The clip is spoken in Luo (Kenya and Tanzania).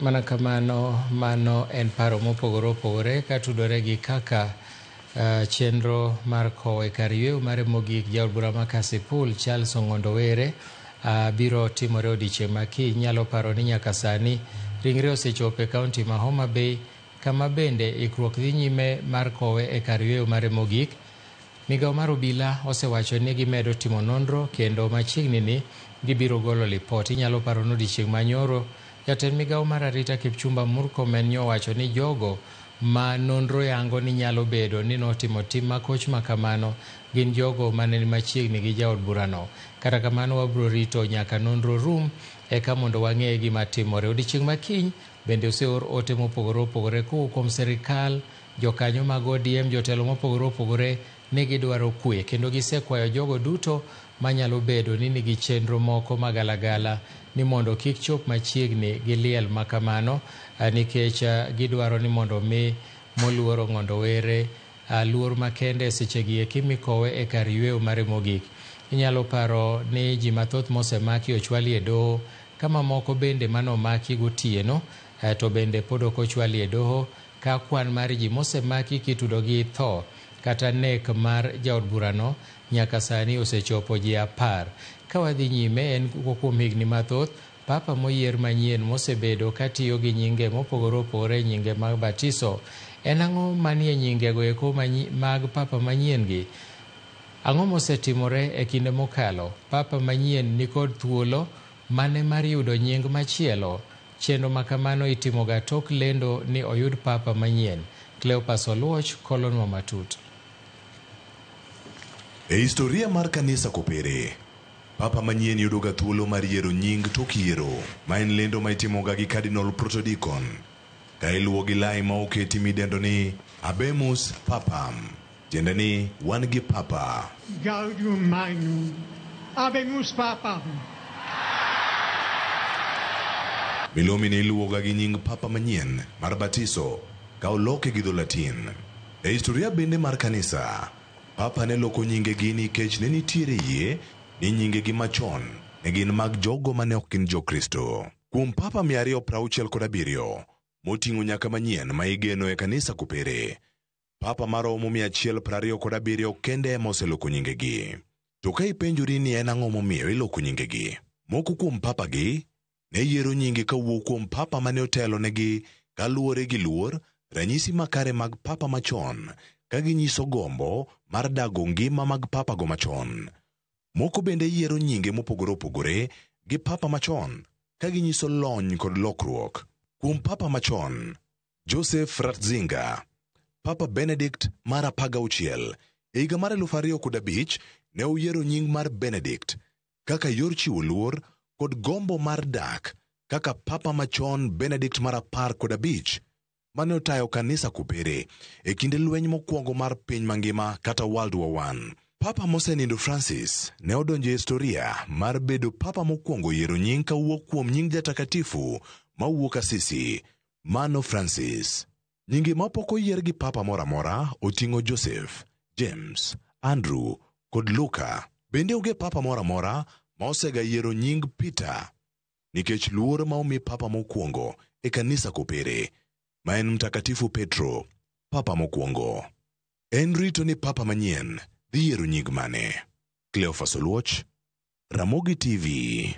Mana kamano, mano en paro mopogore opogore katudore gi kaka chenro mar kowo e kar yweyo mare mogik jaod bura ma Kasipul Charles Ong'ondo Were biro timore odiechieng' ma kiny. Nyalo paro ni nyaka sani ringre osechopo e kaunti ma Homa Bay, kama bende ikruok dhi nyime mar kowe e kar yweyo mare mogik. Migawo mar obila osewacho ni gimedo timo nonro kendo machiegni ni gibiro golo lipot. Inyalo paro ni odiechieng' ma nyoro jatend migawo mar arita Kipchumba Murkomen nyowacho ni jogo ma nonro yango ni nyalo bedo ni notimo tim makoch ma kamano gin jogo mane ni machiegni gi jaod burano. Kata kamano wabiro rito nyaka nonro rum eka mondo wang'e gima timore. Odiechieng' ma kiny bende oseor ote mopogore opogore kowuok kuom sirikal, jokanyo mag ODM, jotelo mopogore opogore ni gidwaro kwe kendo gisekwayo jogo duto manyalo bedo ni nigi chenro moko magalagala ni mondo kik chop machiegni gi liel ma kamano, nikech gidwaro ni mondo mi moluor Ong'ondo Were luor makende e sechegi eki mikowe e kar yweyo mare mogik. Inyalo paro ni ji mathoth mosemaki ochwali e doho, ka mamoko bende manomaki gotieno to bende pod ok ochwali e doho, ka kwan mar ji mosemaki kitudo gi tho kata nek mar jaod burano nyaka sani osechopo ji 10. Ka wadhi nyime en kuom higni mathoth, Papa moyier manyien mosebedo katiyo gi nyinge mopogore opogore, nyinge mag batiso. En ang'o manie nyingego eko mag Papa manyien gi? Ang'o mosetimore e kinde mokalo? Papa manyien nikod thuolo mane mar yudo nying machielo? Chenro ma kamano itimoga tok lendo ni oyud Papa manyien. Cleopas Oluoch kolonwa matut. E historia mar kanisa kopere, Papa manyien yudoga thuolo mar yiero nying tok yiero, ma en lendo ma itimoga gi Cardinal Protodikon, ka iluwo gi lai ma oketi midendo ni Habemus Papam, tiende ni wan gi Papa. Gaudium magnum, Habemus Papam. Milome ni iluwoga gi nying Papa manyien mar batiso ka oloke gi dho Latin. E historia bende mar kanisa, Papa ne loko nyingegi nikech ne nitiere yie ni nyingegi machon ne gin mag jogo mane ok gin Jokristo. Kuom Papa 267 moting'o nyaka manyien ma igeno e kanisa kopere, Papa maromo 127 kende ema oseloko nyingegi. To ka ipenjori ni en ang'o momiyo iloko nyingegi, moko kuom Papa gi ne yiero nyinge kawuok kuom Papa mane otelo negi kaluwore gi luor, ranyisi makare mag Papa machon ka ginyiso gombo mar dago ngima mag Papa go machon. Moko bende yiero nyinge mopogore opogore gi Papa machon ka ginyiso lony kod lokruok. Kuom Papa machon, Joseph Ratzinger, Papa Benedict mar 16 e higa mar 2005 ne oyiero nying mar Benedict kaka yor chiwo luor kod gombo mar dak kaka Papa machon Benedict mar 15 mane otayo kanisa kopere e kinde lweny mokwongo mar piny mangima kata World War I. Papa mosenindo Francis ne odonjo e historia mar bedo Papa mokwongo yiero nying kawuok kuom nying jatakatifu mawuok Asisi, mano Francis. Nyinge mapok oyier gi Papa moro amora oting'o Joseph, James, Andrew kod Luka. Bende onge Papa moro amora ma osega yiero nying Peter nikech luor ma omi Papa mokwongo e kanisa kopere, ma en Mtakatifu Petro, Papa mokwongo. En rito ni Papa manyien dhi yiero nying mane. Cleophas Oluoch, Ramogi TV.